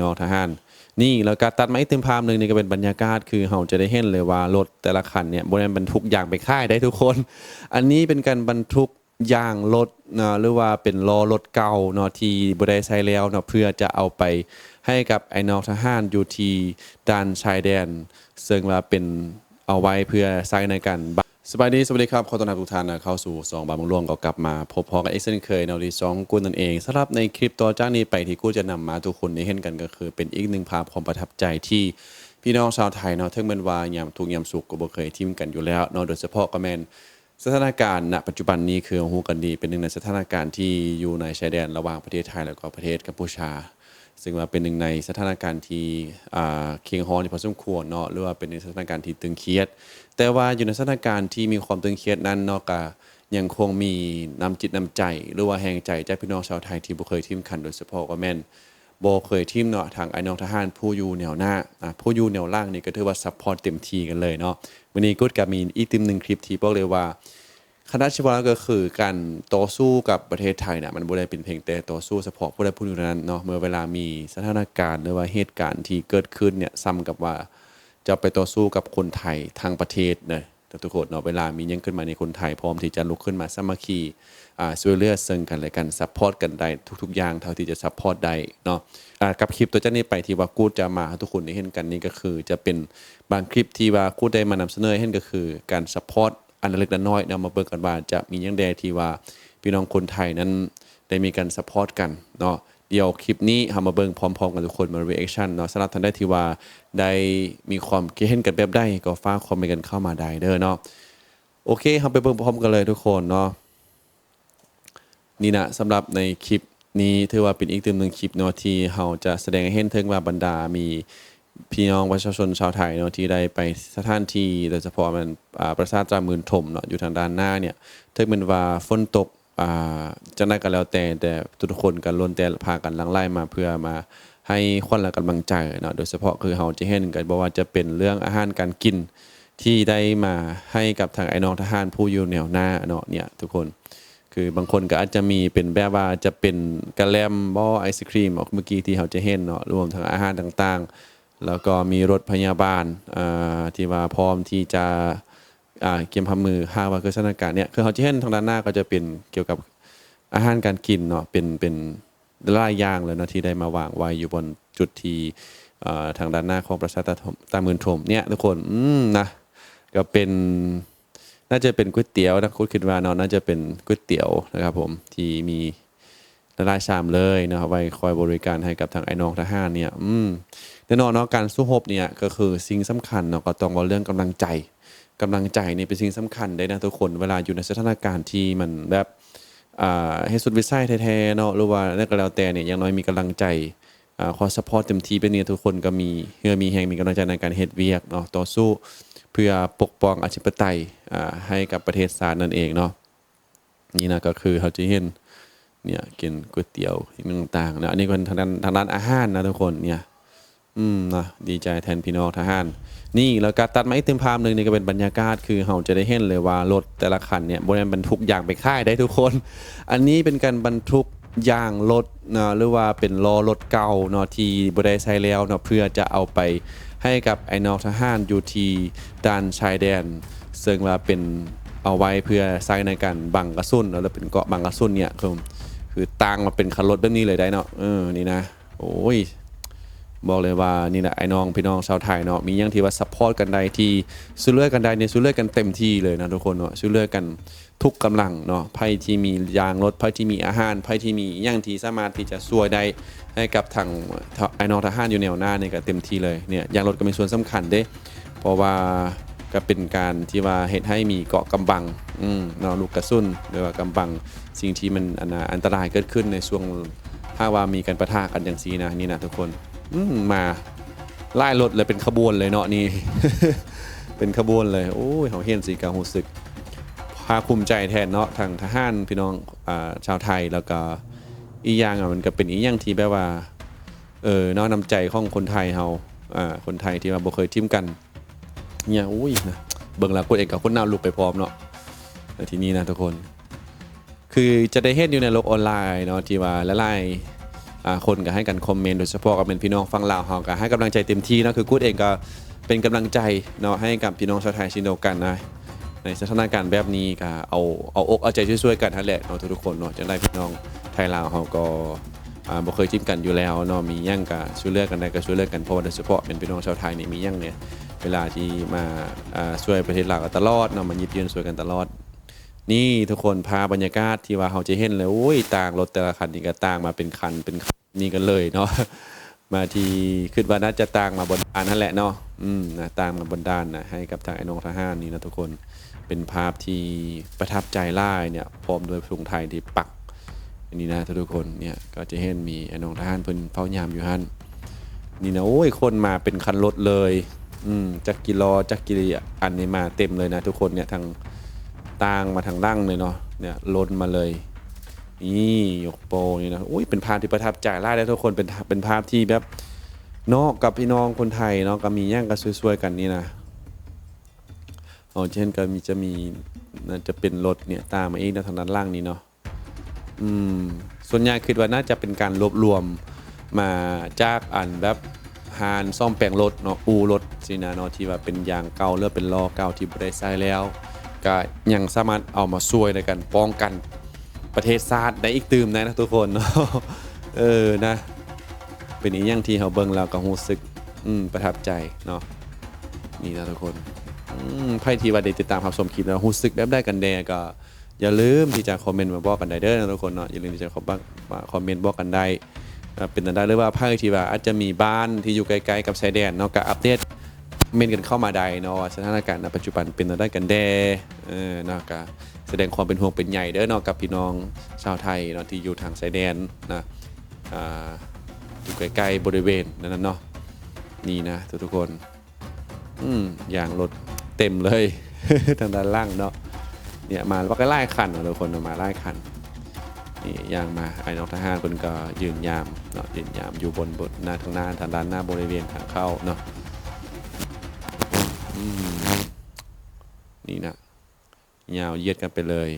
ນ້ອງທະຫານ. ນີ້ ແລ້ວກໍຕັດມາອີກຕື່ມພາບໜຶ່ງ ນີ້ກໍເປັນບັນຍາກາດ ຄືເຮົາຈະໄດ້ເຫັນເລີຍວ່າລົດແຕ່ລະຄັນເນຍ ບໍ່ແມ່ນບັນທຸກຢາງໄປຂາຍໄດ໋ທຸກຄົນ. ອັນນີ້ເປັນການບັນທຸກຢາງລົດເນາະ ຫຼືວ່າເປັນລໍ້ລົດເກົ່າເນາະ ທີ່ບໍ່ໄດ້ໃຊ້ແລ້ວເນາະ ເພື່ອຈະເອົາໄປໃຫ້ກັບອ້າຍນ້ອງທະຫານຢູ່ທີ່ດ່ານຊາຍແດນ ເຊິ່ງວ່າເປັນ ເອົາໄວ້ເພື່ອໃຊ້ໃນການບ- ສະບາຍດີ ສະຫວັດດີຄັບ ຂໍຕ້ອນຮັບທຸກທ່ານນະ ເຂົ້າສູ່ຊ່ອງບ້ານເມືອງຫຼວງ ກໍກັບມາພົບພໍ້ກັນອີກເຊັ່ນເຄີຍເນາະ ທີ່ຊ່ອງກູດນັ້ນເອງ. ສຳລັບໃນຄລິບຕໍ່ຈາກນີ້ໄປ ທີ່ກູດຈະນຳມາໃຫ້ທຸກຄົນໄດ້ເຫັນກັນ ກໍຄືເປັນອີກໜຶ່ງພາບຄວາມປະທັບໃຈ ທີ່ພີ່ນ້ອງຊາວໄທເນາະ ເຖິງແມ່ນວ່າຍາມທຸກຍາມສຸກກໍບໍ່ເຄີຍຖິ້ມກັນຢູ່ແລ້ວເນາະ. ໂດຍສະເພາະກໍແມ່ນສະຖານະການນະປັດຈຸບັນນີ້ ຄືເຮົາຮູ້ກັນດີ ເປັນໜຶ່ງໃນສະຖານະການທີ່ຢູ່ໃນຊາຍແດນລະຫວ່າງປະເທດໄທ ແລ້ວກໍປະເທດກຳປູຊາ ເຊິ່ງວ່າເປັນໜຶ່ງໃນສະຖານະການທີ່ ອ່າ ເຄັ່ງຮ້ອນຢູ່ພໍສົມຄວນເນາະ ຫຼືວ່າເປັນໜຶ່ງສະຖານະການທີ່ຕຶງຄຽດ. ແຕ່ວ່າຢູ່ໃນສະຖານະການທີ່ມີຄວາມຕຶງຄຽດນັ້ນເນາະ ກະຍັງຄົງມີນ້ຳຈິດນ້ຳໃຈ ຫຼືວ່າແຮງໃຈຈາກພີ່ນ້ອງຊາວໄທທີ່ບໍ່ເຄີຍຖິ້ມກັນ ໂດຍສະເພາະກໍແມ່ນບໍ່ເຄີຍຖິ້ມເນາະ ທາງອ້າຍນ້ອງທະຫານຜູ້ຢູ່ແນວໜ້າ ອ່າ ຜູ້ຢູ່ແນວຫຼັງນີ້ກໍຖືວ່າຊັບພອດເຕັມທີ່ກັນເລີຍເນາະ. ມື້ນີ້ກູດກໍມີອີກຕື່ມໜຶ່ງຄລິບທີ່ບອກເລີຍວ່າ ຄັນຊິເວົ້າກໍຄືການຕໍ່ສູ້ກັບປະເທດໄທນະ ມັນບໍ່ໄດ້ເປັນພຽງແຕ່ຕໍ່ສູ້ສະເພາະຜູ້ໃດຜູ້ໜຶ່ງເທົ່ານັ້ນເນາະ. ເມື່ອເວລາມີສະຖານະການ ຫຼືວ່າເຫດການທີ່ເກີດຂຶ້ນເນຍ ສ່ຳກັບວ່າຈະໄປຕໍ່ສູ້ກັບຄົນໄທທັງປະເທດນະທຸກຄົນເນາະ. ເວລາມີຫຍັງຂຶ້ນມານີ້ ຄົນໄທພ້ອມທີ່ຈະລຸກຂຶ້ນມາສາມັກຄີ ອ່າ ຊ່ວຍເຫຼືອເຊິ່ງກັນແລະກັນ ຊັບພອດກັນໄດ້ທຸກໆຢ່າງເທົ່າທີ່ຈະຊັບພອດໄດ້ເນາະ. ອ່າ ກັບຄລິບຕໍ່ຈາກນີ້ໄປທີ່ວ່າກູດຈະມາໃຫ້ທຸກຄົນໄດ້ເຫັນກັນນີ້ ກໍຄືຈະເປັນບາງຄລິບທີ່ວ່າກູດໄດ້ມານຳສະເໜີໃຫ້ເຫັນ ກໍຄືການຊັບພອດ ອັນລະເລັກລະນ້ອຍເນາະ. ມາເບິ່ງກັນວ່າຈະມີຫຍັງແດ່ທີ່ວ່າພີ່ນ້ອງຄົນໄທນັ້ນໄດ້ມີການຊັບພອດກັນເນາະ. ດຽວຄລິບນີ້ເຮົາມາເບິ່ງພ້ອມໆກັນທຸກຄົນ ມາ reaction ເນາະ. ສຳລັບທ່ານໃດທີ່ວ່າໄດ້ມີຄວາມຄິດເຫັນກັນແບບໃດ ກໍຝາກຄອມເມັນກັນເຂົ້າມາໄດ້ເດີເນາະ. ໂອເຄ ເຮົາໄປເບິ່ງພ້ອມກັນເລີຍທຸກຄົນເນາະ. ນີ້ນະ ສຳລັບໃນຄລິບນີ້ ຖືວ່າເປັນອີກຕື່ມໜຶ່ງຄລິບເນາະ ທີ່ເຮົາຈະສະແດງໃຫ້ເຫັນເຖິງວ່າບັນດາມີ ພີ່ນ້ອງປະຊາຊົນຊາວໄທເນາະ ທີ່ໄດ້ໄປສະຖານທີ່ ໂດຍສະເພາະແມ່ນ ອ່າ ປາສາດຕາໝື່ນຖົມເນາະ ຢູ່ທາງດ້ານໜ້າເນຍ ເຖິງແມ່ນວ່າຝົນຕົກ ອ່າ ຈັ່ງໃດກໍແລ້ວແຕ່ ແຕ່ທຸກໆຄົນກໍລ້ວນແຕ່ພາກັນຫຼັ່ງໄຫຼມາ ເພື່ອມາໃຫ້ຂວັນ ແລະ ກຳລັງໃຈເນາະ. ໂດຍສະເພາະຄືເຮົາຈະເຫັນກັນ ບໍ່ວ່າຈະເປັນເລື່ອງອາຫານການກິນ ທີ່ໄດ້ມາໃຫ້ກັບທາງອ້າຍນ້ອງທະຫານຜູ້ຢູ່ແນວໜ້າເນາະ ເນຍທຸກຄົນ. ຄືບາງຄົນກໍອາດຈະມີເປັນແບບວ່າຈະເປັນກະແລັມບໍ ໄອສະຄຣີມ ເມື່ອກີ້ທີ່ເຮົາຈະເຫັນເນາະ ລວມທັງອາຫານຕ່າງໆ ແລ້ວກໍມີລົດພະຍາບານ ອ່າ ທີ່ວ່າພ້ອມທີ່ຈະ ອ່າ ກຽມຮັບມື ຫາກວ່າເກີດສະຖານະການເນຍ. ຄືເຮົາຈະເຫັນທາງດ້ານໜ້າກໍຈະເປັນກ່ຽວກັບອາຫານການກິນເນາະ ເປັນ ເປັນ ຫຼາຍຢ່າງເລີຍເນາະ ທີ່ໄດ້ມາວາງໄວ້ຢູ່ບ່ອນຈຸດທີ່ ເອີ ທາງດ້ານໜ້າຂອງປາສາດຕາ ຕາໝື່ນຖົມເນຍທຸກຄົນ. ອືມ ນະ ກໍເປັນ ໜ້າຈະເປັນກ໋ວຍຕຽວນະ ຄູດຄິດວ່າເນາະ ໜ້າຈະເປັນກ໋ວຍຕຽວນະຄັບຜົມ ທີ່ມີຫຼາຍໆຊາມເລີຍເນາະ ໄວ້ຄອຍບໍລິການໃຫ້ກັບທາງອ້າຍນ້ອງທະຫານເນຍ. ອືມ ແນ່ນອນເນາະ ການສູ້ຮົບເນຍກໍຄືສິ່ງສຳຄັນເນາະ ກໍຕ້ອງເວົ້າເລື່ອງກຳລັງໃຈ. ກຳລັງໃຈນີ້ເປັນສິ່ງສຳຄັນເດ້ນະທຸກຄົນ ເວລາຢູ່ໃນສະຖານະການທີ່ມັນແບບ ອ່າ ເຮັດສຸດວິໄສແທ້ໆເນາະ ຫຼືວ່າແນວໃດກໍແລ້ວແຕ່ນີ້ ຢ່າງໜ້ອຍມີກຳລັງໃຈ ອ່າ ຄອຍຊັບພອດເຕັມທີ່ແບບນີ້ ທຸກຄົນກໍມີເຫື່ອມີແຮງ ມີກຳລັງໃຈໃນການເຮັດວຽກເນາະ ຕໍ່ສູ້ເພື່ອປົກປ້ອງອະທິປະໄຕ ອ່າ ໃຫ້ກັບປະເທດຊາດນັ້ນເອງເນາະ. ນີ້ນະ ກໍຄືເຮົາຈະເຫັນ ເນຍ ກິນກ໋ວຍຕຽວ ອີ່ຫຍັງຕ່າງໆນະ ອັນນີ້ເປັນທາງດ້ານ ທາງດ້ານອາຫານນະທຸກຄົນ ເນຍ. ອືມ ນະ ດີໃຈແທນພີ່ນ້ອງທະຫານ. ນີ້ ແລ້ວກໍຕັດມາອີກຕື່ມພາບໜຶ່ງ ນີ້ກໍເປັນບັນຍາກາດ ຄືເຮົາຈະໄດ້ເຫັນເລີຍວ່າລົດແຕ່ລະຄັນເນຍ ບໍ່ແມ່ນບັນທຸກຢາງໄປຂາຍໄດ໋ທຸກຄົນ. ອັນນີ້ເປັນການບັນທຸກຢາງລົດເນາະ ຫຼືວ່າເປັນລໍ້ລົດເກົ່າເນາະ ທີ່ບໍ່ໄດ້ໃຊ້ແລ້ວເນາະ ເພື່ອຈະເອົາໄປໃຫ້ກັບອ້າຍນ້ອງທະຫານຢູ່ທີ່ດ່ານຊາຍແດນ ເຊິ່ງວ່າເປັນ ເອົາໄວ້ເພື່ອໃຊ້ໃນການບັງກະສຸນ ແລ້ວເປັນເກາະບັງກະສຸນເນຍ ຄື ຄືຕັ້ງມາເປັນຄັນລົດແບບນີ້ເລີຍໄດ໋ເນາະ. ເອີ ນີ້ນະ ໂອ້ຍ ບອກເລີຍວ່ານີ້ແຫຼະ ອ້າຍນ້ອງ ພີ່ນ້ອງຊາວໄທເນາະ ມີຫຍັງທີ່ວ່າຊັບພອດກັນໄດ້ ທີ່ຊ່ວຍເຫຼືອກັນໄດ້ນີ້ ຊ່ວຍເຫຼືອກັນເຕັມທີ່ເລີຍນະທຸກຄົນເນາະ ຊ່ວຍເຫຼືອກັນທຸກກຳລັງເນາະ. ໃຜທີ່ມີຢາງລົດ ໃຜທີ່ມີອາຫານ ໃຜທີ່ມີຫຍັງທີ່ສາມາດທີ່ຈະຊ່ວຍໄດ້ໃຫ້ກັບທາງ ທະ ອ້າຍນ້ອງທະຫານຢູ່ແນວໜ້ານີ້ ກໍເຕັມທີ່ເລີຍເນຍ. ຢາງລົດກໍມີສ່ວນສຳຄັນເດ້ ເພາະວ່າກໍເປັນການທີ່ວ່າເຮັດໃຫ້ມີເກາະກຳບັງ ອືມ ເນາະ ລູກກະສຸນ ຫຼືວ່າກຳບັງ ສິ່ງທີ່ມັນ ອັນນ່າ ອັນຕະລາຍເກີດຂຶ້ນໃນຊ່ວງ ຫາກວ່າມີການປະທະກັນຈັ່ງຊີ້ນະ. ນີ້ນະທຸກຄົນ ອືມ ມາຫຼາຍລົດເລີຍ ເປັນຂະບວນເລີຍເນາະ ນີ້ ເປັນຂະບວນເລີຍ. ໂອ້ຍ ເຮົາເຫັນຊີ້ກໍຮູ້ສຶກພາກພູມໃຈແທນເນາະ ທັງທະຫານ ພີ່ນ້ອງ ອ່າ ຊາວໄທ ແລ້ວກໍອີກຢ່າງ ອະ ມັນກໍເປັນອີກຢ່າງທີ່ແບບວ່າ ເອີ ເນາະ ນ້ຳໃຈຂອງຄົນໄທເຮົາ ອາ ຄົນໄທທີ່ວ່າບໍ່ເຄີຍຖິ້ມກັນເນຍ. ໂອ້ຍ ນະ ເບິ່ງແລ້ວ ໂຄດເອງກໍຄົນໜ້າລຸກໄປພ້ອມເນາະ ໃນທີ່ນີ້ນະທຸກຄົນ. ຄືຈະໄດ້ເຫັນຢູ່ໃນໂລກອອນລາຍເນາະ ທີ່ວ່າຫຼາຍ ອ່າ ຄົນກໍໃຫ້ການຄອມເມັນ ໂດຍສະເພາະກໍແມ່ນພີ່ນ້ອງຝັ່ງລາວເຮົາກໍໃຫ້ກຳລັງໃຈເຕັມທີ່ເນາະ. ຄືກູດເອງກໍເປັນກຳລັງໃຈເນາະ ໃຫ້ກັບພີ່ນ້ອງຊາວໄທເຊັ່ນດຽວກັນນະ. ໃນສະຖານະການແບບນີ້ກໍເອົາ ເອົາອົກເອົາໃຈຊ່ວຍໆກັນຫັ້ນແຫຼະເນາະ ທຸກໆຄົນເນາະ. ຈັ່ງໃດພີ່ນ້ອງໄທລາວເຮົາກໍ ອ່າ ບໍ່ເຄີຍຖິ້ມກັນຢູ່ແລ້ວເນາະ, ມີຫຍັງກໍຊ່ວຍເຫຼືອກັນໄດ້ກໍຊ່ວຍເຫຼືອກັນ. ເພາະວ່າໂດຍສະເພາະແມ່ນພີ່ນ້ອງຊາວໄທນີ້ ມີຫຍັງນີ້ ເວລາທີ່ມາ ອ່າ ຊ່ວຍປະເທດລາວກໍຕະຫຼອດເນາະ, ມາຫຍິບຍື່ນຊ່ວຍກັນຕະຫຼອດ. ນີ້ທຸກຄົນ ພາບບັນຍາກາດທີ່ວ່າເຮົາຈະເຫັນເລີຍ ໂອ້ຍ ຕ່າງລົດແຕ່ລະຄັນນີ້ກໍຕ່າງມາເປັນຄັນເປັນຄັນນີ້ກັນເລີຍເນາະ. ມາທີ່ ຄິດວ່າໜ້າຈະຕ່າງມາບົນດ່ານຫັ້ນແຫຼະເນາະ. ອືມ ນະ ຕ່າງມາບົນດ່ານນະ ໃຫ້ກັບທາງໄອ້ນ້ອງທະຫານນີ້ນະທຸກຄົນ. ເປັນພາບທີ່ປະທັບໃຈຫຼາຍເນຍ ພ້ອມດ້ວຍທຸງໄທທີ່ປັກ ອັນນີ້ນະທຸກໆຄົນ. ເນຍ ກໍຈະເຫັນມີໄອ້ນ້ອງທະຫານເພິ່ນເຝົ້າຍາມຢູ່ຫັ້ນ. ນີ້ນະ ໂອ້ຍ ຄົນມາເປັນຄັນລົດເລີຍ. ອືມ ຈັກກິໂລ ຈັກກິລິອັນນີ້ມາເຕັມເລີຍນະທຸກຄົນ. ເນຍ ທັງຕ່າງມາທາງຫຼັງເລີຍເນາະ, ເນຍ ລົ້ນມາເລີຍ. ນີ້ ຍົກໂປ້ນີ້ນະ ໂອ້ຍ ເປັນພາບທີ່ປະທັບໃຈຫຼາຍເດ້ທຸກຄົນ. ເປັນ ເປັນພາບທີ່ແບບເນາະ ກັບພີ່ນ້ອງຄົນໄທເນາະ ກໍມີຫຍັງກໍຊ່ວຍໆກັນນີ້ນະ. ເຮົາຈະເຫັນກໍມີ ຈະມີ ໜ້າຈະເປັນລົດເນຍ ຕາມມາອີກນະ ທາງດ້ານຫຼັງນີ້ເນາະ. ອືມ ສ່ວນໃຫຍ່ຄິດວ່າໜ້າຈະເປັນການລວບລວມມາຈາກອັນແບບຮ້ານສ້ອມແປງລົດເນາະ ອູ່ລົດຊີ້ນະເນາະ ທີ່ວ່າເປັນຢາງເກົ່າ ຫຼືເປັນລໍ້ເກົ່າທີ່ບໍ່ໄດ້ໃຊ້ແລ້ວ ກະຍັງສາມາດເອົາມາຊ່ວຍໃນການປ້ອງກັນປະເທດຊາດໄດ້ອີກຕື່ມນະທຸກຄົນເນາະ. ເອີ ນະ ເປັນອີ່ຫຍັງທີ່ເຮົາເບິ່ງແລ້ວກໍຮູ້ສຶກ ອືມ ປະທັບໃຈເນາະ. ນີ້ນະທຸກຄົນ ອືມ ໃຜທີ່ວ່າໄດ້ຕິດຕາມຮັບຊົມຄລິບແລ້ວ ຮູ້ສຶກແບບໃດກັນແດ່ ກໍ ຢ່າລືມທີ່ຈະຄອມເມັນມາບອກກັນໄດ້ເດີນະທຸກຄົນເນາະ. ຢ່າລືມທີ່ຈະຄອມ ມາຄອມເມັນບອກກັນໄດ້ ເປັນແນວໃດ ຫຼືວ່າໃຜທີ່ວ່າອາດຈະມີບ້ານທີ່ຢູ່ໃກ້ໆກັບຊາຍແດນເນາະ ກໍອັບເດດຄອມເມັນກັນເຂົ້າມາໄດ້ເນາະ ວ່າສະຖານະການໃນປັດຈຸບັນເປັນແນວໃດກັນແດ່. ເອີ ເນາະ ກໍສະແດງຄວາມເປັນຫ່ວງເປັນໃຍເດີເນາະ ກັບພີ່ນ້ອງຊາວໄທເນາະ ທີ່ຢູ່ທາງຊາຍແດນນະ ອ່າ ຢູ່ໃກ້ໆບໍລິເວນນັ້ນເນາະ. ນີ້ນະທຸກໆຄົນ ອືມ ຢາງລົດເຕັມເລີຍ ທາງດ້ານຫຼັງເນາະ. ເນຍ ມາບັກຫຼາຍຄັນເນາະທຸກຄົນເນາະ ມາຫຼາຍຄັນ. ນີ້ຍ່າງມາ ອ້າຍນ້ອງທະຫານເພິ່ນກໍຢືນຍາມເນາະ ຢືນຍາມຢູ່ບົນ ບົນໜ້າ ທາງໜ້າ ທາງດ້ານໜ້າບໍລິເວນທາງເຂົ້າເນາະ. ອືມ ນີ້ນະ ຍາວຢຽດກັນໄປເລີຍ.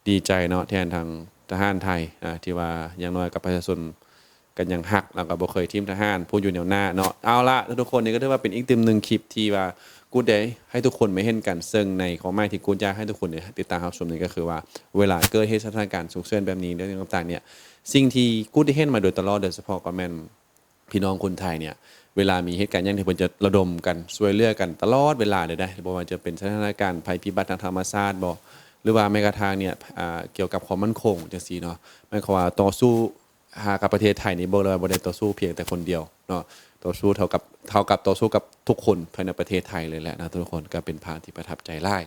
ດີໃຈເນາະ ແທນທາງທະຫານໄທ ອ່າ ທີ່ວ່າຢ່າງໜ້ອຍກັບປະຊາຊົນກໍຍັງຮັກ ແລ້ວກໍບໍ່ເຄີຍຖິ້ມທະຫານຜູ້ຢູ່ແນວໜ້າເນາະ. ເອົາລະທຸກໆຄົນ ນີ້ກໍຖືວ່າເປັນອີກຕື່ມໜຶ່ງຄລິບທີ່ວ່າກູດໄດ້ໃຫ້ທຸກຄົນມາເຫັນກັນ. ເຊິ່ງໃນຄວາມໝາຍທີ່ກູດຢາກໃຫ້ທຸກຄົນໄດ້ຕິດຕາມຮັບຊົມນີ້ ກໍຄືວ່າເວລາເກີດເຫດສະຖານະການສຸກເສີນແບບນີ້ ເລື່ອງຕ່າງໆເນຍ ສິ່ງທີ່ກູດໄດ້ເຫັນມາໂດຍຕະຫຼອດ ໂດຍສະເພາະກໍແມ່ນ ພີ່ນ້ອງຄົນໄທເນຍ ເວລາມີເຫດການຫຍັງທີ່ເພິ່ນຈະລະດົມກັນ ຊ່ວຍເຫຼືອກັນຕະຫຼອດເວລາເລີຍເດ້. ບໍ່ວ່າຈະເປັນສະຖານະການໄພພິບັດທາງທຳມະຊາດບໍ ຫຼືວ່າແມ້ກະທັ່ງເນຍ ອ່າ ກ່ຽວກັບຄວາມໝັ້ນຄົງຈັ່ງຊີ້ເນາະ. ໝາຍຄວາມວ່າຕໍ່ສູ້ຫາກັບປະເທດໄທນີ້ ບອກເລີຍວ່າບໍ່ໄດ້ຕໍ່ສູ້ພຽງແຕ່ຄົນດຽວເນາະ, ຕໍ່ສູ້ເທົ່າກັບ ເທົ່າກັບຕໍ່ສູ້ກັບທຸກຄົນພາຍໃນປະເທດໄທເລີຍແຫຼະນະທຸກຄົນ. ກໍເປັນພາບທີ່ປະທັບໃຈຫຼາຍ.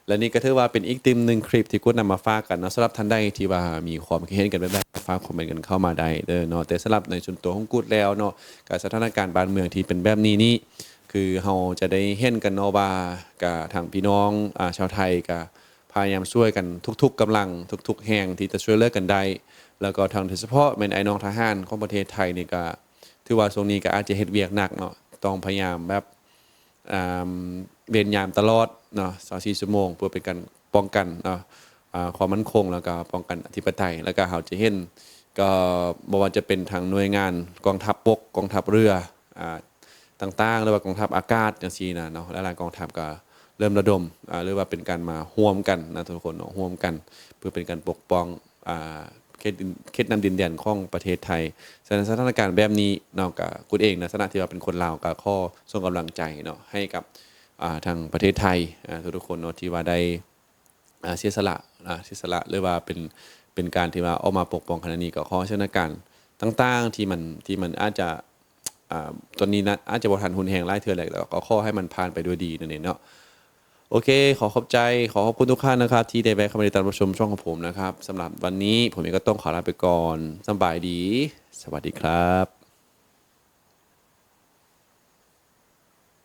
ແລະນີ້ກໍຖືວ່າເປັນອີກຕື່ມໜຶ່ງຄລິບທີ່ກູດນຳມາຝາກກັນເນາະ. ສຳລັບທ່ານໃດທີ່ວ່າມີຄວາມຄິດເຫັນກັນແບບໃດ ຝາກຄອມເມັນກັນເຂົ້າມາໄດ້ເດີເນາະ. ແຕ່ສຳລັບໃນສ່ວນຕົວຂອງກູດແລ້ວເນາະ ກໍສະຖານະການບ້ານເມືອງທີ່ເປັນແບບນີ້ນີ້ ຄືເຮົາຈະໄດ້ເຫັນກັນເນາະວ່າ ກະທາງພີ່ນ້ອງ ອາ ຊາວໄທກະພະຍາຍາມຊ່ວຍກັນທຸກໆກຳລັງ ທຸກໆແຮງທີ່ຈະຊ່ວຍເຫຼືອກັນໄດ້. ແລ້ວກໍທາງໂດຍສະເພາະແມ່ນອ້າຍນ້ອງທະຫານຂອງປະເທດໄທນີ້ ກະຖືວ່າຊ່ວງນີ້ກະອາດຈະເຮັດວຽກໜັກເນາະ ຕ້ອງພະຍາຍາມແບບ ອ່າ ເວນຍາມຕະຫຼອດເນາະ ຊາວສີ່ຊົ່ວໂມງ ເພື່ອເປັນການປ້ອງກັນເນາະ ອ່າ ຄວາມໝັ້ນຄົງ ແລ້ວກໍປ້ອງກັນອະທິປະໄຕ. ແລ້ວກໍເຮົາຈະເຫັນ ກໍບໍ່ວ່າຈະເປັນທາງໜ່ວຍງານກອງທັບບົກ ກອງທັບເຮືອ ອ່າ ຕ່າງໆ ຫຼືວ່າກອງທັບອາກາດຈັ່ງຊີ້ນະເນາະ ຫຼາຍໆກອງທັບກໍເລີ່ມລະດົມ ອ່າ ຫຼືວ່າເປັນການມາຮ່ວມກັນນະທຸກຄົນເນາະ ຮ່ວມກັນເພື່ອເປັນການປົກປ້ອງ ອ່າ ເຂດ ເຂດນ້ຳດິນແດນຂອງປະເທດໄທ. ສະນັ້ນ ສະຖານະການແບບນີ້ເນາະ ກະກູດເອງໃນຖານະທີ່ວ່າເປັນຄົນລາວ ກະຂໍສົ່ງກຳລັງໃຈເນາະ ໃຫ້ກັບ ອ່າ ທາງປະເທດໄທ ອ່າ ທຸກໆຄົນເນາະ ທີ່ວ່າໄດ້ ອ່າ ເສຍສະຫຼະ ອ່າ ເສຍສະຫຼະ ຫຼືວ່າເປັນ ເປັນການທີ່ວ່າອອກມາປົກປ້ອງຂະນະນີ້. ກໍຂໍໃຫ້ສະຖານະການຕ່າງໆທີ່ມັນ ທີ່ມັນອາດຈະ ອ່າ ຕອນນີ້ນະ ອາດຈະບໍ່ທັນຮຸນແຮງຫຼາຍເທື່ອແຫຼະ ແຕ່ກໍຂໍໃຫ້ມັນຜ່ານໄປດ້ວຍດີນັ້ນເອງເນາະ. ໂອເຄ ຂໍຂອບໃຈ ຂໍຂອບຄຸນທຸກທ່ານນະຄັບ ທີ່ໄດ້ແວະເຂົ້າມາຕິດຕາມຮັບຊົມຊ່ອງຂອງຜົມນະຄັບ. ສຳລັບວັນນີ້ ຜົມເອງກໍຕ້ອງຂໍລາໄປກ່ອນ. ສະບາຍດີ ສະຫວັດດີຄັບ.